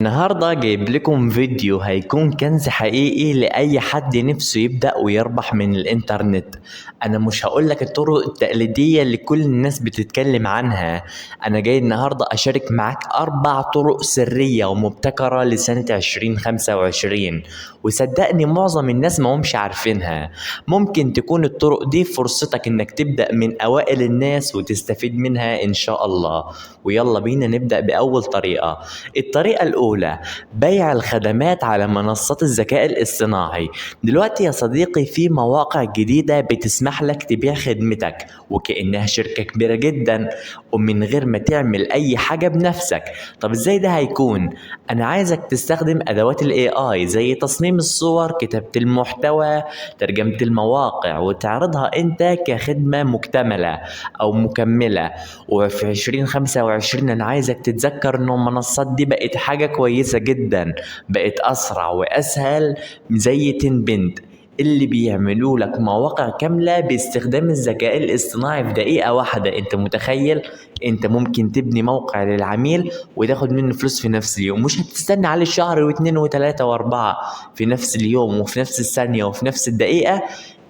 النهاردة جايب لكم فيديو هيكون كنز حقيقي لأي حد نفسه يبدأ ويربح من الإنترنت. أنا مش هقولك الطرق التقليدية اللي كل الناس بتتكلم عنها، أنا جاي النهاردة أشارك معاك 4 طرق سرية ومبتكرة لسنة 2025، وصدقني معظم الناس ما همش عارفينها. ممكن تكون الطرق دي فرصتك إنك تبدأ من أوائل الناس وتستفيد منها إن شاء الله. ويلا بينا نبدأ بأول طريقة. الطريقة الأولى بيع الخدمات على منصات الذكاء الاصطناعي. دلوقتي يا صديقي في مواقع جديدة بتسمح لك تبيع خدمتك وكأنها شركة كبيرة جدا ومن غير ما تعمل أي حاجة بنفسك. طب ازاي ده هيكون؟ أنا عايزك تستخدم أدوات ال AI زي تصميم الصور، كتابة المحتوى، ترجمة المواقع، وتعرضها أنت كخدمة مكتملة أو مكملة. وفي 2025 أنا عايزك تتذكر إن المنصات دي بقت حاجة كويسة جدا، بقت أسرع وأسهل زي تنبنت اللي بيعملوا لك مواقع كاملة باستخدام الذكاء الاصطناعي في دقيقة واحدة. انت متخيل؟ انت ممكن تبني موقع للعميل وتاخد منه فلوس في نفس اليوم، مش هتستنى عليه شهر واثنين وثلاثة واربعة، في نفس اليوم وفي نفس الثانية وفي نفس الدقيقة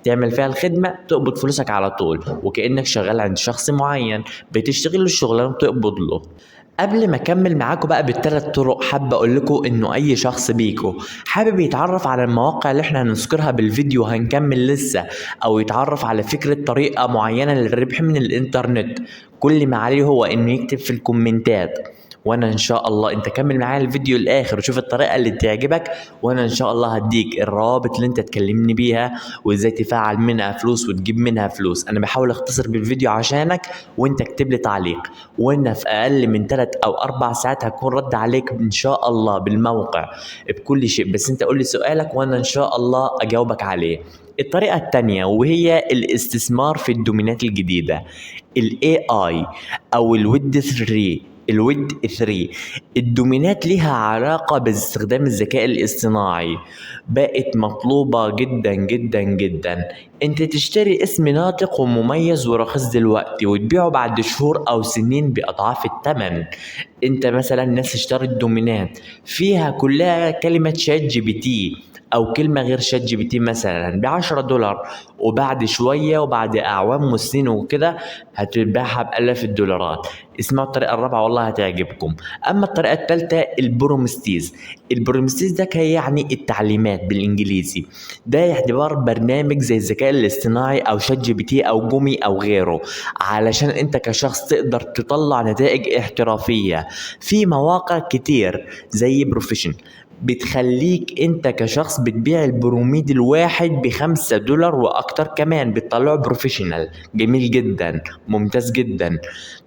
تعمل فيها الخدمة، تقبض فلوسك على طول، وكأنك شغال عند شخص معين بتشتغل له الشغلانة وتقبض له. قبل ما اكمل معاكم بقى بالثلاث طرق، حابب اقول لكم انه اي شخص بيكو حابب يتعرف على المواقع اللي احنا هنذكرها بالفيديو هنكمل لسه، او يتعرف على فكرة طريقة معينة للربح من الانترنت، كل ما عليه هو انه يكتب في الكومنتات، وانا ان شاء الله انت كمل معايا الفيديو الاخر وشوف الطريقة اللي تعجبك، وانا ان شاء الله هديك الروابط اللي انت تكلمني بيها وازاي تفعل منها فلوس وتجيب منها فلوس. انا بحاول اختصر بالفيديو عشانك، وانت اكتب لي تعليق، وانا في اقل من 3 او 4 ساعات هكون رد عليك ان شاء الله بالموقع بكل شيء، بس انت قول لي سؤالك وانا ان شاء الله اجاوبك عليه. الطريقة التانية وهي الاستثمار في الدومينات الجديدة، ال AI أو الويب 3. الويب 3 الدومينات ليها علاقة باستخدام الذكاء الاصطناعي، بقت مطلوبة جدا جدا جدا. انت تشتري اسم ناطق ومميز ورخيص دلوقتي وتبيعه بعد شهور او سنين باضعاف الثمن. انت مثلا ناس اشترت دومينات فيها كلها كلمة شات جي بي تي او كلمة غير شات جي بي تي مثلا $10، وبعد شوية وبعد اعوام وسنين وكده هتبيعها بآلاف الدولارات. اسمعوا الطريقة الرابعة والله هتعجبكم. اما الطريقة الثالثة ال prompts. ال prompts ده كان يعني التعليمات بالانجليزي، ده يعتبر برنامج زي الذكاء الاصطناعي او شات جي بي تي او جومي او غيره، علشان انت كشخص تقدر تطلع نتائج احترافية. في مواقع كتير زي profession بتخليك انت كشخص بتبيع ال prompt الواحد $5 واكتر، كمان بتطلعه professional جميل جدا ممتاز جدا.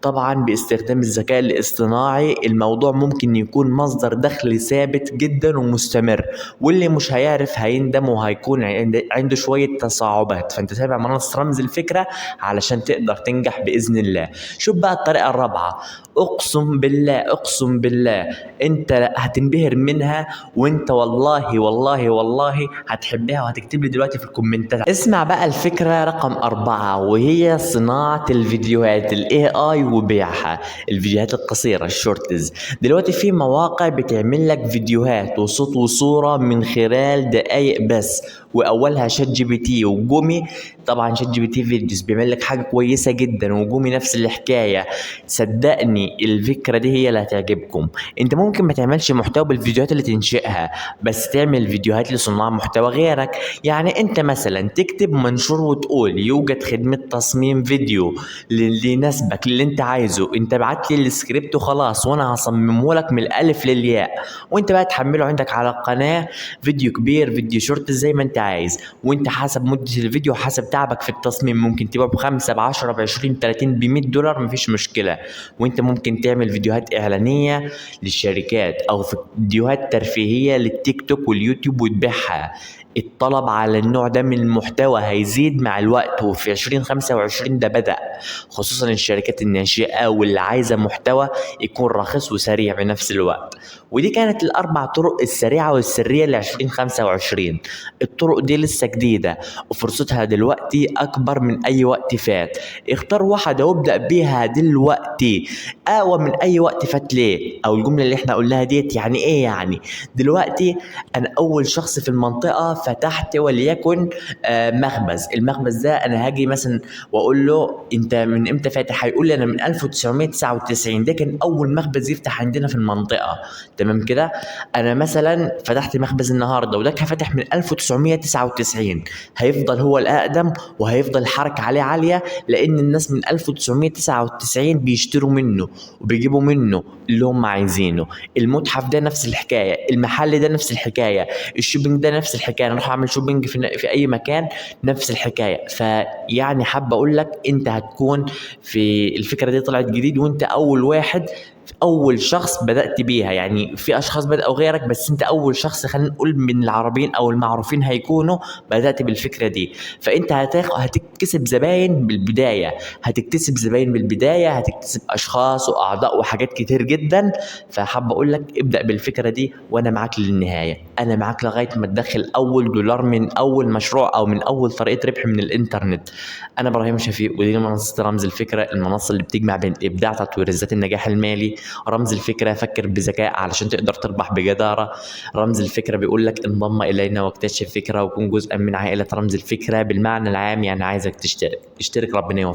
طبعا باستخدام الذكاء الاصطناعي الموضوع ممكن يكون مصدر دخل ثابت جدا ومستمر، واللي مش هيعرف هيندم وهيكون عنده شوية تصاعبات. فانت تابع منصة رمز الفكرة علشان تقدر تنجح بإذن الله. شوف بقى الطريقة الرابعة، اقسم بالله اقسم بالله انت هتنبهر منها، وانت والله والله والله هتحبها وهتكتب لي دلوقتي في الكومنتات. اسمع بقى الفكرة رقم 4 وهي صناعة الفيديوهات ال AI وبيعها، الفيديوهات القصيرة ال shorts. دلوقتي في مواقع بتعمل لك فيديوهات وصوت وصورة من خلال دقايق بس، واولها شات جي بي تي وجومي. طبعا شات جي بي تي videos بيعمل لك حاجة كويسة جدا، وجومي نفس الحكاية. صدقني الفكرة دي هي اللي هتعجبكم. انت ممكن ما تعملش محتوى بالفيديوهات اللي تنشئها، بس تعمل فيديوهات لصناع محتوى غيرك. يعني انت مثلا تكتب منشور وتقول يوجد خدمة تصميم فيديو اللي يناسبك اللي انت عايزه، انت بعت لي السكريبت وخلاص وانا هصممه لك من الالف للياء، وانت بقى تحمله عندك على القناة، فيديو كبير فيديو شورت زي ما انت عايز، وانت حسب مدة الفيديو وحسب تعبك في التصميم ممكن تبيعه ب5 ب10 ب20 30 ب100 دولار، مفيش مشكلة. وانت ممكن تعمل فيديوهات اعلانية للشركات او فيديوهات ترفيهية للتيك توك واليوتيوب وتبيعها. الطلب على النوع ده من المحتوى هيزيد مع الوقت، وفي 2025 ده بدأ، خصوصا الشركات الناشئة واللي عايزة محتوى يكون رخيص وسريع بنفس الوقت. ودي كانت الأربع طرق السريعة والسرية ل 2025. الطرق دي لسه جديدة وفرصتها دلوقتي أكبر من أي وقت فات. اختار واحدة وابدأ بيها دلوقتي، أقوى من أي وقت فات. ليه؟ أو الجملة اللي احنا قلناها ديت يعني إيه؟ يعني دلوقتي أنا أول شخص في المنطقة فتحت وليكن مخبز. المخبز ده أنا هاجي مثلا وأقول له أنت من إمتى فاتح؟ هيقول لي أنا من 1999، ده كان أول مخبز يفتح عندنا في المنطقة. تمام كده؟ أنا مثلا فتحت مخبز النهاردة وده كان فاتح من 1999، هيفضل هو الأقدم وهيفضل الحركة عليه عالية، لأن الناس من 1999 بيشتروا منه وبيجيبوا منه اللي هم عايزينه. المتحف ده نفس الحكاية، المحل ده نفس الحكاية، ال shopping ده نفس الحكاية، انا اروح اعمل shopping في اي مكان نفس الحكاية. فيعني حابة اقول لك انت هتكون في الفكرة دي طلعت جديد، وانت اول واحد، اول شخص بدأت بيها. يعني في اشخاص بدأوا غيرك، بس انت اول شخص، خلينا نقول من العربيين او المعروفين هيكونوا بدأت بالفكرة دي. فانت هتكتسب زباين بالبداية، هتكتسب زباين بالبداية، هتكتسب اشخاص واعضاء وحاجات كتير جدا. فحاب اقول لك ابدأ بالفكرة دي، وانا معاك للنهاية، انا معاك لغاية ما تدخل اول دولار من اول مشروع او من اول طريقة ربح من الانترنت. انا ابراهيم شفيق، ودي منصة رمز الفكرة، المنصة اللي بتجمع بين ابداع تطوير الذات النجاح المالي. رمز الفكرة، فكر بذكاء علشان تقدر تربح بجدارة. رمز الفكرة بيقول لك انضم إلينا واكتشف فكرة وكن جزءا من عائلة رمز الفكرة. بالمعنى العام يعني عايزك تشترك، اشترك، ربنا يوفقك.